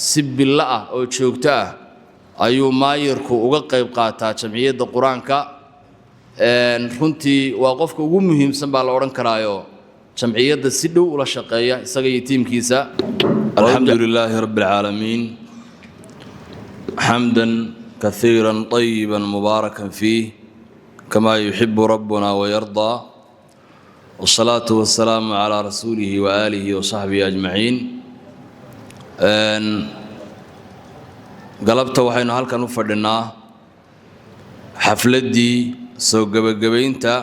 Si bilo ah oo joogto ah ayuu maayirku uga qayb qaataa jamciyadda qur-aanka. Runtii waa qofka ugu muhiimsan baa la odhan karaayo jamciyadda si dhow ula shaqeeya, isaga iyo tiimkiisa. الحمد لله رب العالمين، حمدا كثيرا طيبا مباركا فيه كما يحب ربنا ويرضى، والصلاة والسلام على رسوله وآله وصحبه أجمعين. Galabta waxaynu halkan u fadhinaa xafladdii soo gebagabaynta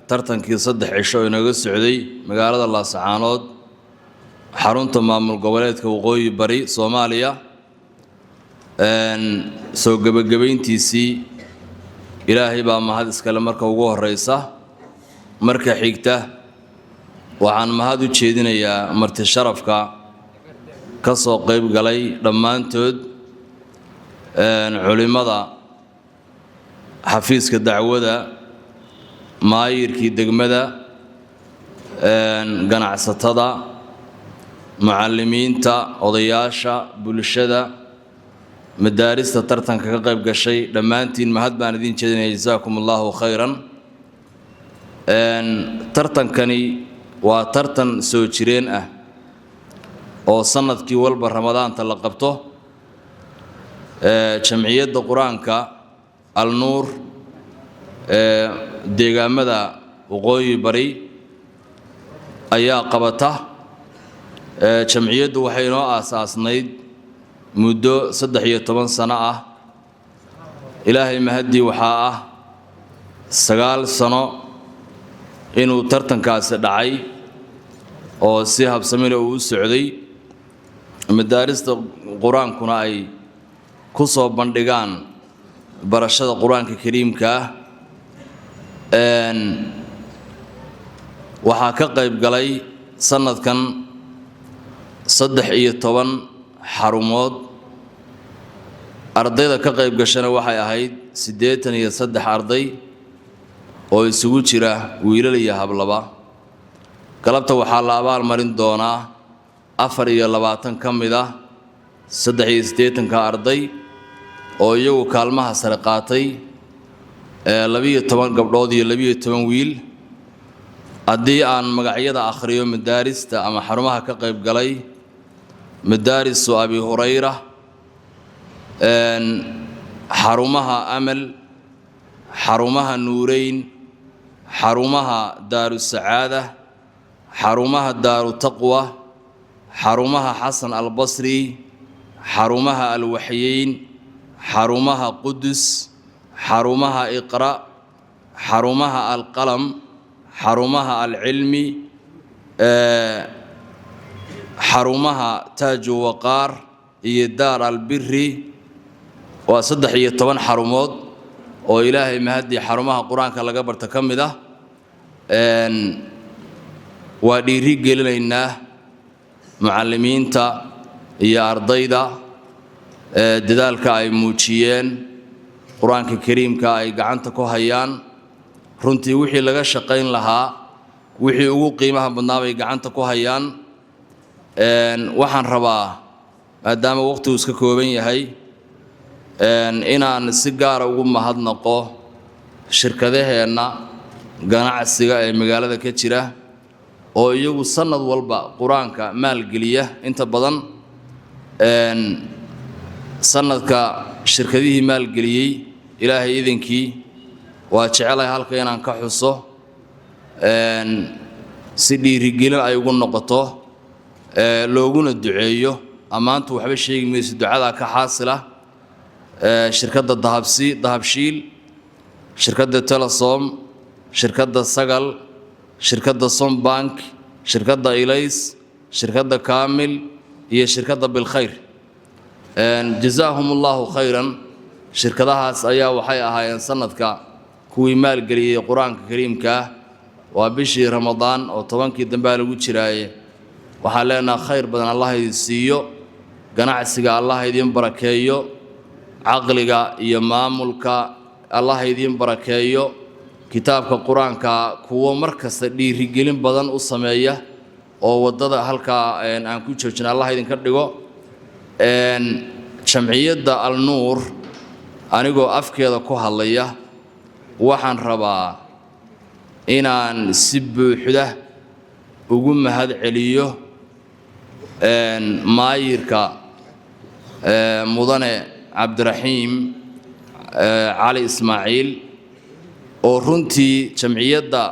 tartankii 3 cisho oo inooga socday magaalada Laasacaanood, xarunta maamul goboleedka Waqooyi Bari Soomaaliya. Soo gebagabayntiisii Ilaahay baa mahad iskale marka ugu horeysa. Marka xigta waxaan mahad u jeedinayaa marti sharafka ka soo qayb galay dhammaantood, culimmada, xafiiska dacwada, maayirkii degmada, ganacsatada, mucallimiinta, odayaasha bulshada, madaarista tartanka ka qayb gashay. Dhammaantiin mahad baan idiin jeedinaya. Jasaakum Allahu khayran. Tartankani waa tartan soo jireen ah oo sannadkii walba Ramadaanta la qabto. Jamciyadda Qur-aanka Alnuur ee deegaamada Waqooyi Bari ayaa qabata. Jamciyaddu waxay inoo aasaasnayd muddo 13 sano ah. Ilaahay mahaddii waxaa ah 9 sano inuu tartankaasi dhacay oo si habsamina uu u socday, madaarista qur-aankuna ay ku soo bandhigaan barashada Qur-aanka Kariimka ah. Waxaa ka qayb galay sannadkan 13 xarumood. Ardayda ka qayb gashana waxay ahayd 83 arday oo isugu jira wiilal iyo hablaba. Galabta waxaa la abaalmarin doonaa 24 ka mid ah 83-ka arday oo iyagu kaalmaha sare qaatay, 12 gabdhood iyo 12 wiil. Haddii aan magacyada akhriyo madaarista ama xarumaha ka qayb galay: madaarisu Abi Hurayra, xarumaha Amal, xarumaha Nuureyn, xarumaha Daarusacaada, xarumaha Daaru Taqwa, xarumaha Xasan Albasri, xarumaha Alwaxyeyn, xarumaha Qudus, xarumaha Iqra', xarumaha Alqalam, xarumaha Alcilmi, xarumaha Taaju Waqaar iyo Daar Albiri. Waa 13 xarumood oo Ilaahay mahaddii xarumaha qur-aanka laga barta ka mid ah. Waa dhiiri gelinaynaa mucallimiinta iyo ardayda dadaalka ay muujiyeen, Qur-aanka Kariimka ay gacanta ku hayaan. Runtii wixii laga shaqayn lahaa, wixii ugu qiimaha badnaa bay gacanta ku hayaan. Waxaan rabaa, maadaama waqtigu iska kooban yahay, inaan si gaara ugu mahadnaqo shirkadaheenna ganacsiga ee magaalada ka jira oo iyagu sannad walba qur-aanka maalgeliya inta badan. Sannadka shirkadihii maalgeliyey, Ilaahay idinkii, waa jecelahay halka inaan ka xuso si dhiirigelin ay ugu noqoto, looguna duceeyo. Ammaantu waxba sheegi mayso, ducadaa ka xaasila: shirkadda Dahabsi, Dahabshiil, shirkadda Telesom, shirkadda Sagal, shirkadda Sombank, shirkadda Ilays, shirkadda Kaamil iyo shirkadda Bilkhayr. Jazaahum Allahu khayran. Shirkadahaas ayaa waxay ahaayeen sanadka kuwii maalgeliyey Qur-aanka Kariimka ah. Waa bishii Ramadaan oo 10-kii dambea lagu jiraaye. Waxaan leenaha khayr badan Allah idin siiyo, ganacsiga Allah idiin barakeeyo, caqliga iyo maamulka Allah idiin barakeeyo. Kitaabka qur-aanka kuwo mar kasta dhiirigelin badan u sameeya oo waddada halkaa aan ku joojina Allah idinka dhigo. Jamciyadda Alnuur, anigoo afkeeda ku hadlaya, waxaan rabaa inaan si buuxda ugu mahad celiyo maayirka, mudane Cabdiraxiim Cali Ismaaciil, oo runtii jamciyadda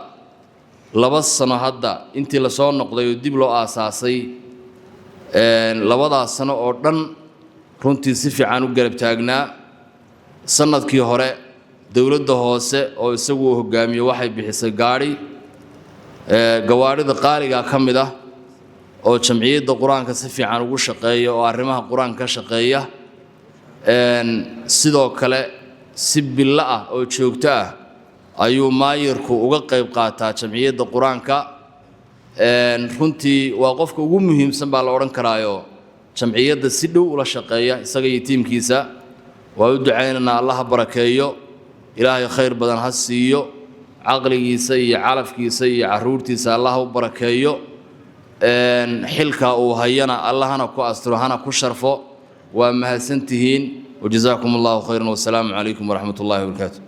2 sano hadda intii lasoo noqday oo dib loo aasaasay, labadaas sano oo dhan runtii si fiican u garab taagnaa. Sannadkii hore dowladda hoose oo isagu uu hogaamiyo waxay bixisay gaadhi gawaadhida qaaliga ka mid ah oo jamciyadda Qur-aanka si fiican ugu shaqeeya oo arrimaha Qur-aanka ka shaqeeya. Sidoo kale si bilo ah oo joogto ah ayuu maayirku uga qayb qaataa jamciyadda Qur-aanka. Runtii waa qofka ugu muhiimsan baa la odhan karaayo jamciyadda si dhow ula shaqeeya, isaga iyo tiimkiisa. Waa u ducaynaynaa, Allaha barakeeyo, Ilaahay khayr badan ha siiyo, caqligiisa iyo calafkiisa iyo carruurtiisa Allaha u barakeeyo, xilka uu hayana Allahana ku asturo, hana ku sharfo. Waa mahadsantihiin, wajazaakum Allahu khayran, wasalaamu calaykum waraxmat ullahi wabarakaatu.